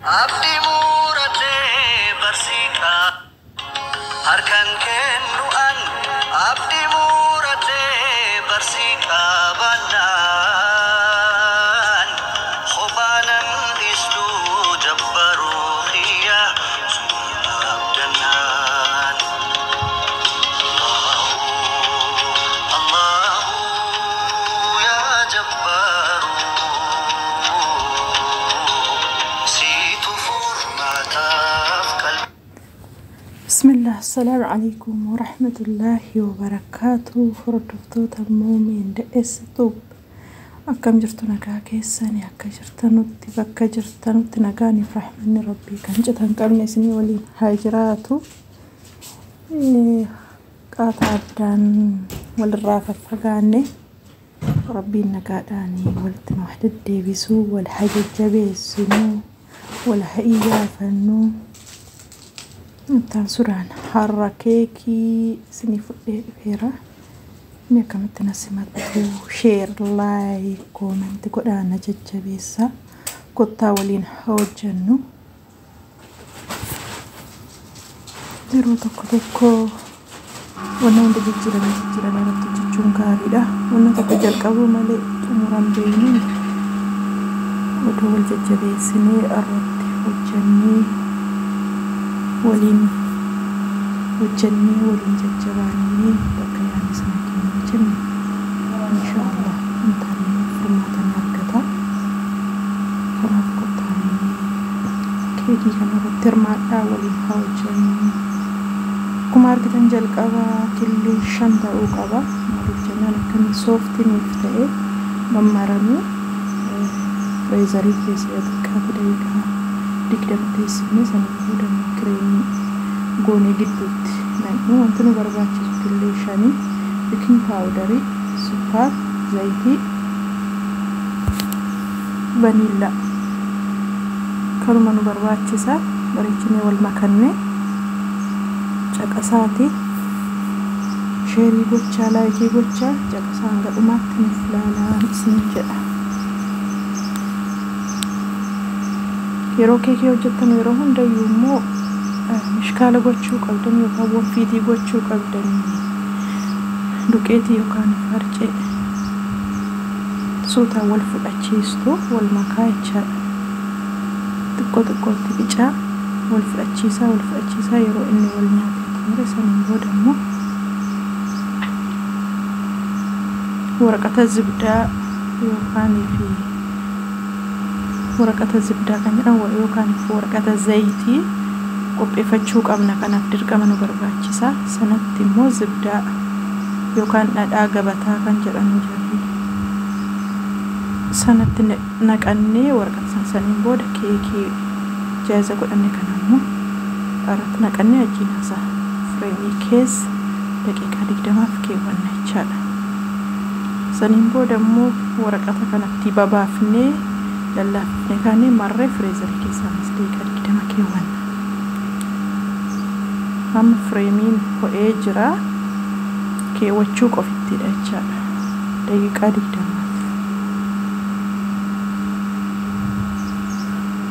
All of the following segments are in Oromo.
Abdii muratee barsiikaa harkaan kennu an abdii muratee barsiikaa baannaan kophaanan dhiistuu jabbaruu kiyya suma abdannaan. Allahu Allahu yaa jabbaruu siitu furmaataaf qalbii. Bismillah, assalaamu calaykum waraxmatullaahi wabarakaatu. Hordoftoota Muumiin Da'eessituu, akkam jirtu? Nagaa keessanii? Akka jirtanutti, bakka jirtanutti nagaaniif raxmanni rabbii kan cita hin qabne isinii waliin haa jiraatu. Qaata addaan walirraa faffagaanne rabbiin nagaadhaan walitti nu haa deddeebisuu, wal haa jajjabeessinuu, wal haa iyyaafannuu. Intaan suuraan har'a keekii isinii fudhee dhufeera. Inni akkamitti na simattu? Share, like, comment godhaa, na jajjabeessaa. Kottaa waliin haa hojjennu. Yeroo tokko tokko wanna hunda jijjiiranii jijjiiranii irratti hojjechuun gaariidha. Wanna tokko jalqabuu malee xumuran beeknu. Odoo wal jajjabeessinee irratti hojjennee, waliin hojjennee, waliin jajjabaannee bakka yaadne sana keenya jenne, inshaallah intalli furmaata ni argata. Kanaaf kottaa keekii kana irratti hirmaadhaa, waliin haa hojjennu. Akkuma argitan jalqaba killee 5 ta'uu qaba. Maaliif jennaan, akka inni soft nuuf ta'e mammaramee freezerii keessa yoo xiqqaate daqiiqaa 20 teessifnee, saniin booda immoo kireemii goonee gidduutti naqnu. Wanti nu barbaachisu killee 5, baking powderii, sukkaar, zayitii, vaniillaa, kanuma nu barbaachisa. Bareechinee wal makannee caqasaati. Share gochaa, like gochaa, caqasaa, hanga dhumaatti nuuf ilaalaa isin jedha. Yeroo keekii hojjettan yeroo hundayyuu immoo mishkaala gochuu qabdan yookaan wonfiitii gochuu qabdan, duqeetii yookaan farcee suutaan wal fudhachiistu, wal makaa jechaadha. Xiqqoo xiqqootti qicaa wal fudhachiisaa, wal fudhachiisaa, yeroo inni wal nyaatee xumure saniin booda immoo waraqata zibdaa yookaan fi waraqata zibdaa kan jedhamu yookaan waraqata zayitii qopheeffachuu qabna. Kanaaf dirqama nu barbaachisa. Sanatti immoo zibdaa yookaan dhadhaa gabataa kan jedhamu jirri sanatti naqannee, waraqata saniin booda keekii jaaza godhanne kana immoo irratti naqannee, ajiinaasaa fireemii keessa daqiiqaa 20f keewwanna jechaadha. Saniin booda immoo waraqata kanatti babaafnee, lallaaffifnee kaanee marree freezerii keessa ammas daqiiqaa 20 keewwanna. Amma fireemiin ho'ee jira, keewwachuu qofittidha jechaadha. Daqiiqaa 20f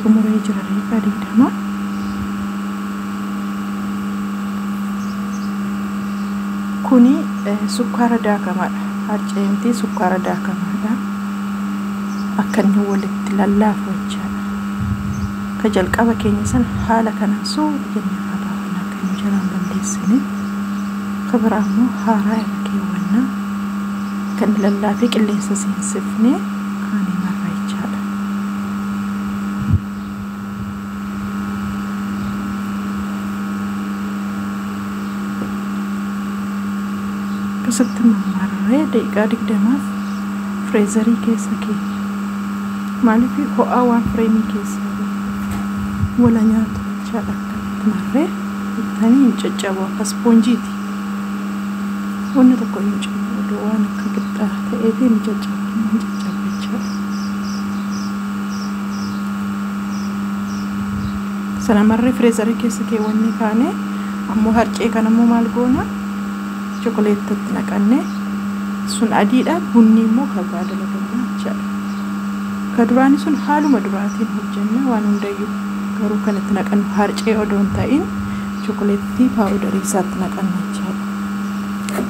xumuree jira, daqiiqaa 20. Kuni sukkaara daakamaadha. Harceemtii sukkaara daakamaadha. Akka inni walitti lallaafu jechaadha. Ka jalqaba keenya sana haala kanaan suuta jennee irraa baafanna, akka inni jalaan balleessine. Ka biraa immoo haaraa irra keewwanna. Akka inni lallaafee qilleensa seensifnee kaanii marra jechaadha. Akkasitti mammarree daqiiqaa 20f freezerii keessa keenya. Maaliif? Ho'aa waan fireemii keessa wala nyaatu jechaadha. Akkasitti marree bitanii hin caccabu, akka ispoonjiiti. Wanni tokko hin cabu, odoo waan akka qixxaa ta'eef hin caccabu, hin caccabu jechaadha. Sana marree freezerii keessa keewwannee kaanee, ammoo harcee kana immoo maal goona? Chokoleettatti naqannee, sun adiidha, bunni immoo kan biraa dalagamna jechaadha. Ka duraanii sun haaluma duraatiin hojjenna waan hundayyuu. Garuu kan itti naqannu harcee odoo hin ta'in chokoleettii paawudarii isaatti naqanna jechaadha.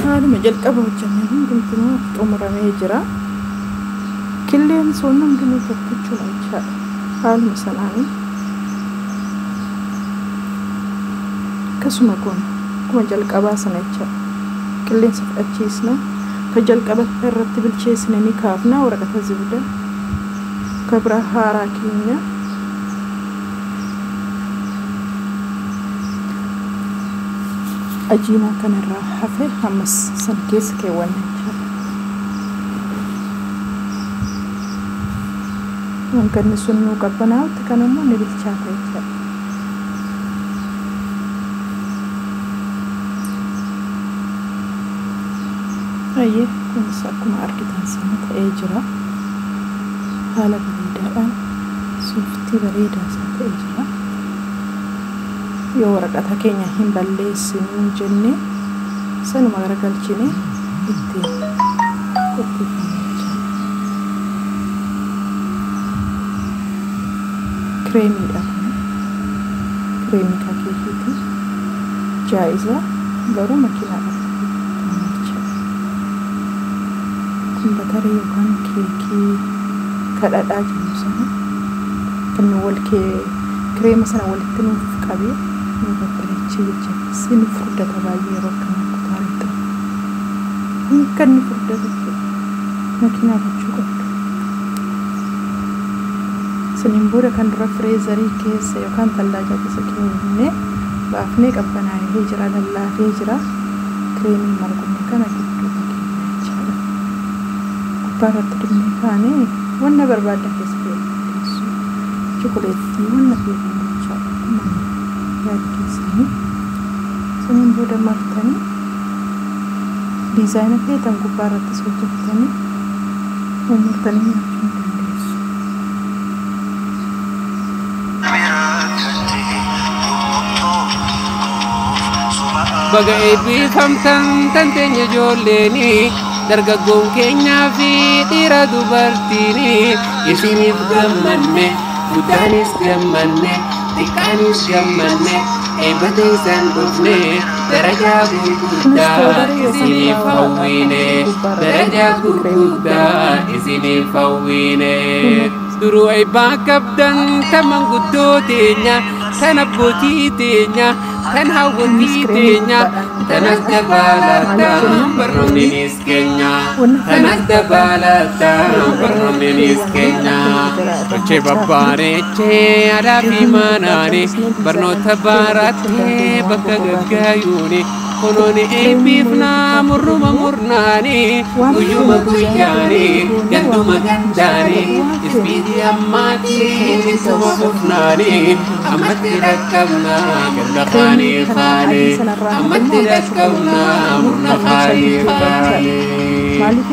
Haaluma jalqaba hojjennee hundumtuu xumuramee jira. Killeen sun hundinuu tokkichuma jechaadha. Haaluma sanaanii akkasuma goona. Akkuma jalqabaa sana jechaadha. Qilleensa fudhachiisna. Ka jalqaba irratti bilcheessine ni kaafna waraqata zibda. Ka biraa haaraa keenya. Ajiinaa kanarraa hafe ammas san keessa keewwanna jechaadha. Wanti sun nuu qabbanaa'utti kan immoo ni bilchaata jechaadha. Ayyee kunis akkuma argitan sana ta'ee jira. Haala bareedaadhaan sooftii bareedaa isaa ta'ee jira. Yoo waraqata keenya hin balleessinuu jennee sanuma garagalchine ittiin qopheeffanna jechaadha. Kireemiidha kun. Kireemii kakeekiiti. Jaa'iza garuu makiinaadhaaf jechaadha. Kun batarii yookaan keekii kadhadhaa jennu sana kan wal kireema sana walitti nuuf qabee nu babbareechee jechaadha. Sin furdata baay'ee yeroo akkanaa kutaalee ta'u. Kan inni furdatu jechuudha. Makiinaa gochuu qabdu. Saniin booda kan dura fireezarii keessa yookaan tallaajaa keessa keewwannee baafnee qabbanaa'ee jira, lallaafee jira. Kireemii margumne kana gidduu keenya jechaadha. Gubbaa irratti dibnee kaanee wanna barbaaddan keessa keewwachuu dandeessu. Chokoleettii wanna feetan jechaadha. Akkuma yaada keessanii. Saniin booda martanii diizaayina feetan gubbaa irrattis hojjettanii murtanii nyaachuu ni dandeessu. Baga eebbifamtan tanteenya ijoolleeni dargaggoon keenyaa fi dhiira dubartiini isiniif gammanne guddaanis gammanne xiqqaanis gammanne eebba teessan dhufne darajaa gurguddaa isiniif hawwine darajaa gurguddaa isiniif hawwine. Duruu eebbaa qabdan tan manguddoo teenya tan abbootii teenya tan hawwatii teenya tanas dabalataan barnoonninis keenya tanas dabalataan barnoonninis keenya. Tolchee babbareechee aadaa fi manaani barnoota barattee bakka gaggaayuuni kunuuni eebbifnaa murruma murnaani guyyuma guyyaani ganduma gandaani ispiidii ammaatiin ittuma fufnaani ammatti rakkabnaa ganda kaanii kaane ammatti rakkabnaa murna kaanii kaane.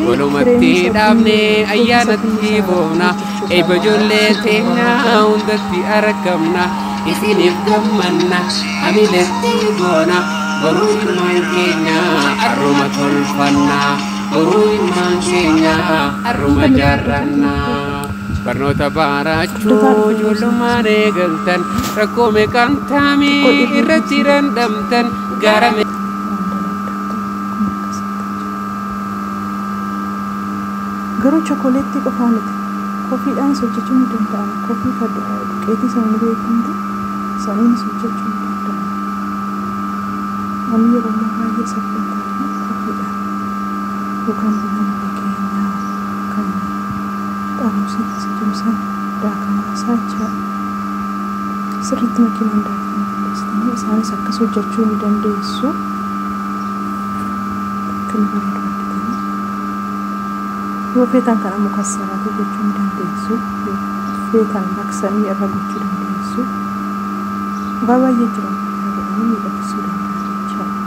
Walumatti dhaabnee ayyaanatti boona eebba ijoollee teenyaa hundatti argamna isiniif gammanna hamiletti goona. Boruu ilmaan keenya arruma tolfanna boruu ilmaan keenya arruma jaarranna. Barnoota barachuu ijoollummaan eegaltan rakkoo meeqaan taamii irratti dandamtan gara Garuu chokoleettii qofaa miti. Kofiidhaanis hojjechuun ni danda'ama. Kofii kan duqeetii sana ni beekamti. Saniinis hojjechuun ni danda'ama. Namni yeroo ammaa baay'ee saffisaan kofiidhaan yookaan buna biyya keenyaa kan xaarmusii keessa jiru sana daakamaa isaa jechaadha. Sirriitti makiinaan daaktanii qulqulleessitanii isaanis akkas hojjechuu ni dandeessu. Akka inni bareedu argitanii. Yoo feetan kana mukassaraatii gochuu ni dandeessu. Yoo feetan baqsanii irra gochuu dandeessu. Waa baay'ee jira godhanii miidhagsuu danda'an jechaadha.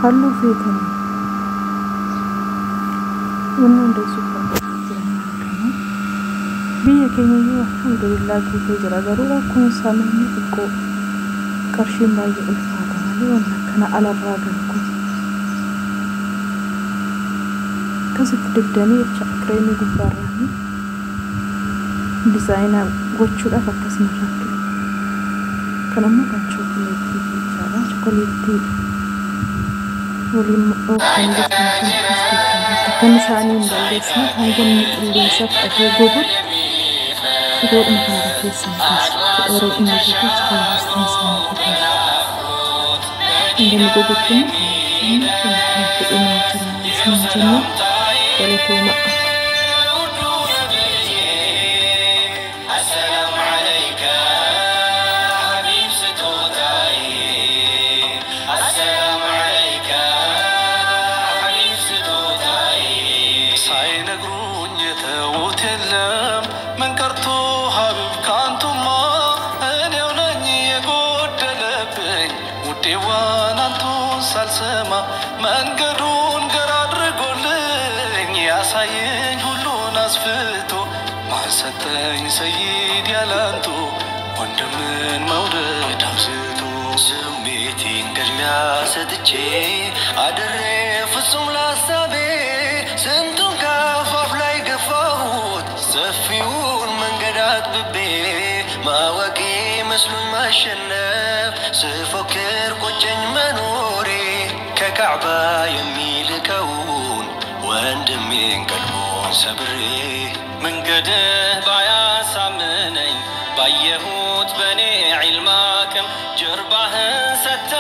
Halluu feetanii wanni hunda suuparmaarkeetii jiran argamu. Biyya keenya iyyuu alhamdulillah guutee jira, garuu rakkoon isaa namni xiqqoo qarshiin baay'ee ulfaata malee waan akkana alarraa galu kun. Akkasitti dibdanii jecha kireemii gubbaarraanii dizaayinaa gochuudhaaf akkasuma rakkisu. Kan ammoo kan chookoleettii jechaadha. Chookoleettii waliin kan jirtan kan akkas dibdanii akka isaanii hin balleessine hanga inni qilleensa fudhatee gogutti shiroodhuma kanarra keessan keessu yeroo inni gogu achi kana buustanii isaanii gogeessu. Hanga inni gogutti immoo inni kun akkanatti dhumaa jira isin jenna, galatooma. السلام عليك حبيب ستوتاي، السلام عليك حبيب ستوتاي። ሳይነግሩኝ የተዉት የለም፣ ምን ቀርቶ ሀቢብ ካንቱማ፣ እኔው ነኝ የጎደለብኝ ውዴዋን አንቱን ሳልሰማ። መንገዱን ገር አድርጎልኝ ያሳየኝ ሁሉን አስፍቶ፣ ማን ሰጠኝ ሰይድ ያላንቱ ወንድምን መውደድ አብዝቶ። ስሜቴን ቅድሚያ ሰጥቼ አድሬ ፍጹም ላሳቤ፣ ስንቱን ከአፋፍ ላይ ገፋሁት ሰፊውን መንገድ አጥብቤ። ማወቄ መስሎኝ ማሸነፍ ስፎክር ቆጨኝ መኖሬ፣ ከካዕባ የሚልቀውን ወንድሜን ቀልቡን ሰብሬ። መንገድህ ባያሳምነኝ ባየሁት በኔ ዒልም አቅም፣ ጀርባህን ሰተህ